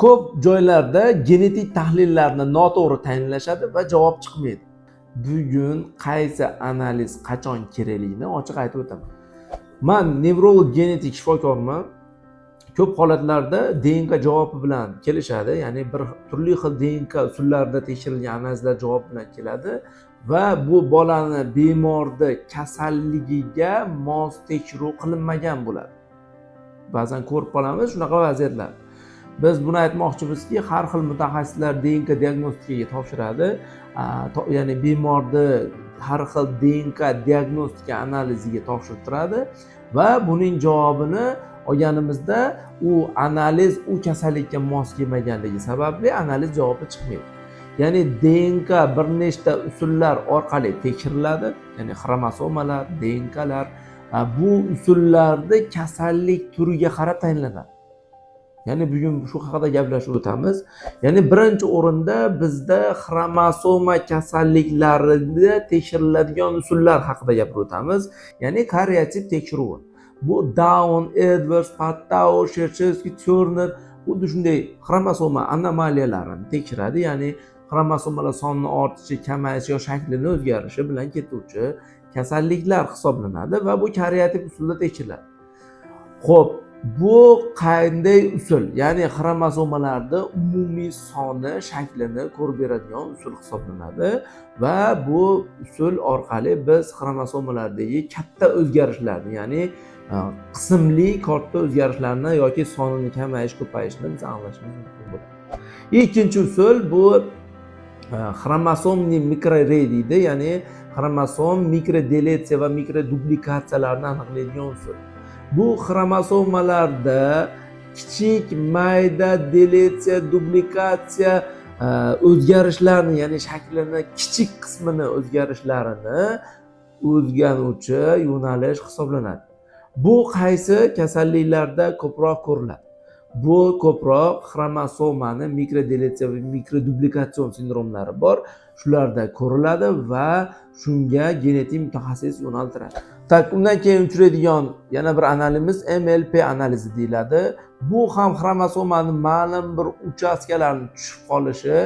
Ko'p joylarda genetik tahlillarni noto'g'ri tayinlashadi va javob chiqmaydi. Bugun qaysi analiz qachon kerakligini ochiq aytib o'taman. Man nevrolog genetik shifokorman. Ko'p holatlarda DNK javobi bilan kelishadi, ya'ni bir turli xil DNK usullarida tekshirilgan analizlar javob bilan keladi va bu bolani, bemorni kasalligiga mos tekshiruv qilinmagan bo'ladi. Ba'zan ko'rib qolamiz shunaqa vaziyatlar. Biz buni aytmoqchimizki, har xil mutaxassislar DNK diagnostikaga topshiradi, ya'ni bemorni har xil DNK diagnostika analiziga topshirtiradi va buning javobini olganimizda u analiz u kasallikka mos kelmaganligi sababli analiz javobi chiqmaydi. Ya'ni DNK bir nechta usullar orqali tekshiriladi, ya'ni xromosomalar, DNKlar, bu usullarni kasallik turiga qarab tayinlanadi. Ya'ni bugun shu haqida gaplashib o'tamiz. Ya'ni birinchi o'rinda bizda xromosoma kasalliklarida tekshiriladigan usullar haqida gapirib o'tamiz, ya'ni kariotip tekshiruvi. Bu Down, Edwards, Patau, Sherchevskiy, Turner, xuddi shunday xromosoma anomaliyalarini tekshiradi, ya'ni xromosomalar sonini ortishi, kamayishi yo shaklini o'zgarishi bilan ketuvchi kasalliklar hisoblanadi va bu kariotip usulda tekshiriladi. Ho'p, bu qanday usul? Ya'ni xromosomalarni umumiy soni, shaklini ko'rib beradigan usul hisoblanadi va bu usul orqali biz xromosomalardagi katta o'zgarishlarni, ya'ni qismli katta o'zgarishlarni yoki sonini kamayish, ko'payishini biz aniqlashimiz mumkin bo'ladi. Ikkinchi usul bu хромосомный микроаррей deydi, ya'ni xromosom mikrodeletsiya va mikroduplikatsiyalarni aniqlaydigan usul. Bu xromosomalarda kichik, mayda deletsiya, duplikatsiya o'zgarishlarni, ya'ni shaklini kichik qismini o'zgarishlarini o'rganuvchi yo'nalish hisoblanadi. Bu qaysi kasalliklarda ko'proq ko'riladi? Bu ko'proq xromosomani mikrodeletsiya va mikroduplikatsion sindromlari bor, shularda ko'riladi va shunga genetik mutaxassis yo'naltiradi. Так, undan keyin uchraydigan yana bir analizimiz MLP analizi deyiladi. Bu ham xromosomani ma'lum bir uchastkalarini tushib qolishi,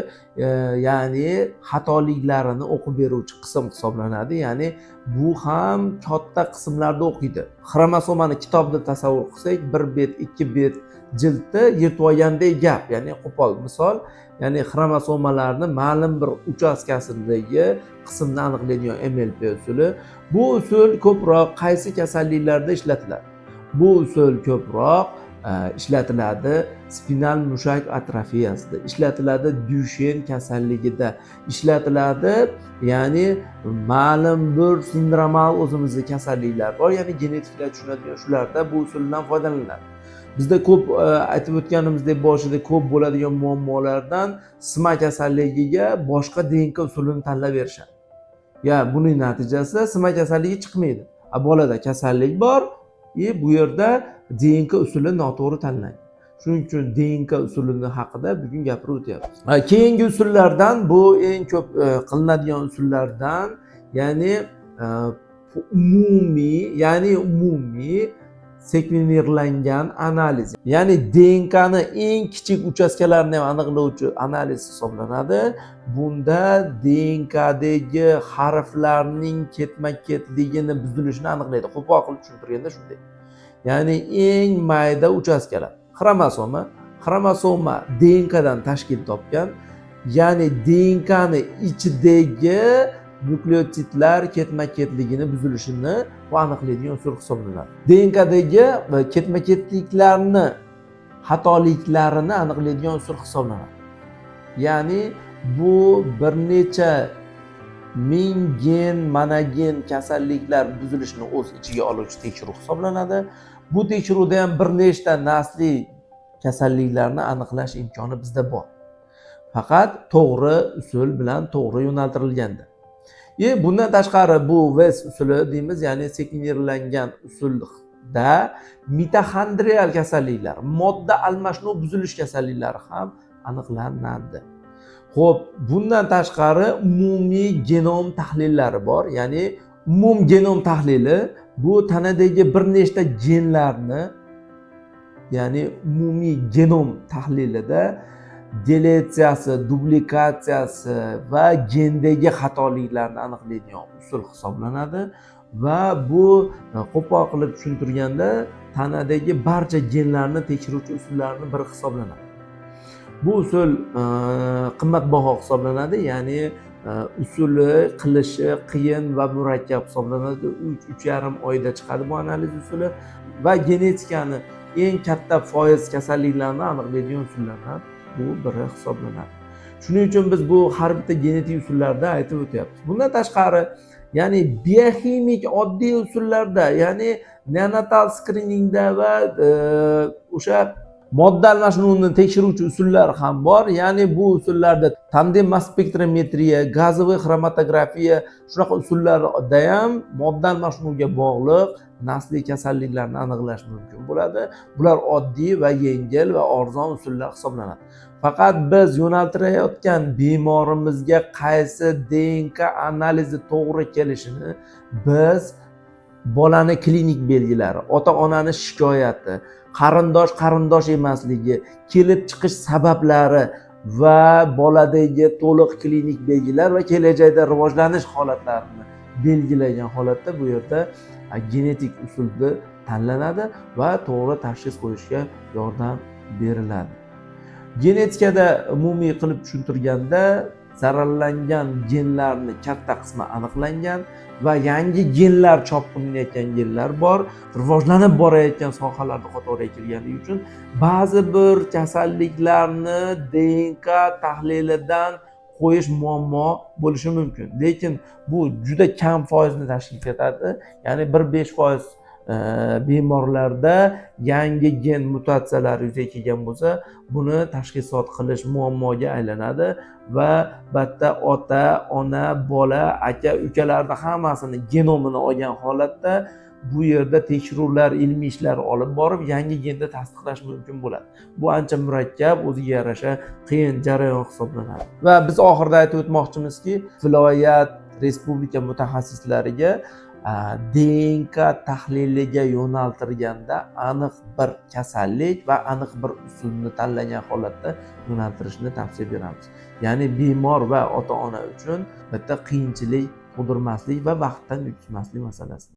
ya'ni xatoliklarini o'qib beruvchi qism hisoblanadi. Ya'ni bu ham katta qismlarda o'qiydi. Xromosomani kitob deb tasavvur qilsak, bir bet, ikki bet jildni yirtib olgandek gap, ya'ni qo'pol misol, ya'ni xromosomalarni ma'lum bir uchastkasidagi qismni aniqlaydigan MLP usuli. Bu usul ko'proq qaysi kasalliklarda ishlatiladi? Bu usul ko'proq ishlatiladi spinal mushak atrofiyasida, ishlatiladi Dyushen kasalligida ishlatiladi, ya'ni ma'lum bir sindromal o'zimizni kasalliklar bor, ya'ni genetiklar tushunadigan, shularda bu usuldan foydalaniladi. Bizda ko'p aytib o'tganimizdek, boshida ko'p bo'ladigan muammolardan SMA kasalligiga boshqa DNK usulini tanlab berishadi. Ya buning natijasida SMA kasalligi chiqmaydi, a bolada kasallik bor и bu yerda DNK usuli noto'g'ri tanlangan. Shuning uchun DNK usulini haqida bugun gapirib o'tyapmiz. Keyingi usullardan, bu eng ko'p qilinadigan usullardan, ya'ni umumiy, ya'ni umumiy sekvenirlangan analiz, ya'ni DNKni eng kichik uchastkalarini ham aniqlovchi analiz hisoblanadi. Bunda DNKdagi harflarning ketma ketligini buzilishini aniqlaydi. Qo'pol qilib tushuntirganda shunday, ya'ni eng mayda uchastkalar, xromosoma DNKdan tashkil topgan, ya'ni DNKni ichidagi nukleotidlar ketma ketligini buzilishini bu aniqlaydigan usul hisoblanadi. DNKdagi ketma ketliklarni xatoliklarini aniqlaydigan usul hisoblanadi. Ya'ni bu bir necha ming gen, monogen kasalliklar buzilishini o'z ichiga oluvchi tekshiruv hisoblanadi. Bu tekshiruvda ham bir nechta nasliy kasalliklarni aniqlash imkoni bizda bor, faqat to'g'ri usul bilan to'g'ri yo'naltirilganda. И bundan tashqari bu WES usuli deymiz, ya'ni sekvenirlangan usulda mitoxondrial kasalliklar, modda almashinuv buzilish kasalliklari ham aniqlanadi. Ho'p, bundan tashqari umumiy genom tahlillari bor, ya'ni umum genom tahlili bu tanadagi bir nechta genlarni Ya'ni umumiy genom tahlilida deletsiyasi, duplikatsiyasi va gendagi xatoliklarni aniqlaydigan usul hisoblanadi. Va bu qo'pol qilib tushuntirganda, tanadagi barcha genlarni tekshiruvchi usullarni biri hisoblanadi. Bu usul qimmatbaho hisoblanadi, ya'ni usuli qilishi qiyin va murakkab hisoblanadi. 3-3,5 oyda chiqadi bu analiz usuli va genetikani eng katta foiz kasalliklarni aniqlaydigan usullardan bu biri hisoblanadi. Shuning uchun biz bu har bitta genetik usullarda aytib o'tyapmiz. Bundan tashqari, ya'ni bioximik oddiy usullarda, ya'ni neonatal skriningda va o'sha modda almashinuvini tekshiruvchi usullar ham bor. Ya'ni bu usullarda tandem mass spektrometriya, газовый xromatografiya, shunaqa usullarda ham modda almashinuviga bog'liq nasliy kasalliklarni aniqlash mumkin bo'ladi. Bular oddiy va yengil va arzon usullar hisoblanadi. Faqat biz yo'naltirayotgan bemorimizga qaysi ДНК analizi to'g'ri kelishini biz bolani klinik belgilari, ota onani shikoyati, qarindosh qarindosh emasligi, kelib chiqish sabablari va boladagi to'liq klinik belgilar va kelajakda rivojlanish holatlarini belgilagan holatda bu yerda genetik usulni tanlanadi va to'g'ri tashxis qo'yishga yordam beriladi. Genetikada umumiy qilib tushuntirganda, zararlangan genlarni katta qismi aniqlangan va yangi genlar, chop qilinayotgan genlar bor. Rivojlanib borayotgan sohalarda qatoriga kirganligi uchun ba'zi bir kasalliklarni ДНК tahlilidan qo'yish muammo bo'lishi mumkin, lekin bu juda kam foizni tashkil etadi. Ya'ni 1-5% bemorlarda yangi gen mutatsiyalari yuzaga kelgan bo'lsa, buni tashxisot qilish muammoga aylanadi va albatta ota ona, bola, aka ukalarni hammasini genomini olgan holatda bu yerda tekshiruvlar, ilmiy ishlar olib borib, yangi genni tasdiqlash mumkin bo'ladi. Bu ancha murakkab, o'ziga yarasha qiyin jarayon hisoblanadi. Va biz oxirida aytib o'tmoqchimizki, viloyat, respublika mutaxassislariga ДНК tahliliga yo'naltirganda aniq bir kasallik va aniq bir usulni tanlagan holatda yo'naltirishni tavsiya beramiz. Ya'ni bemor va ota ona uchun bitta qiyinchilik tug'dirmaslik va vaqtdan yutqizmaslik masalasi.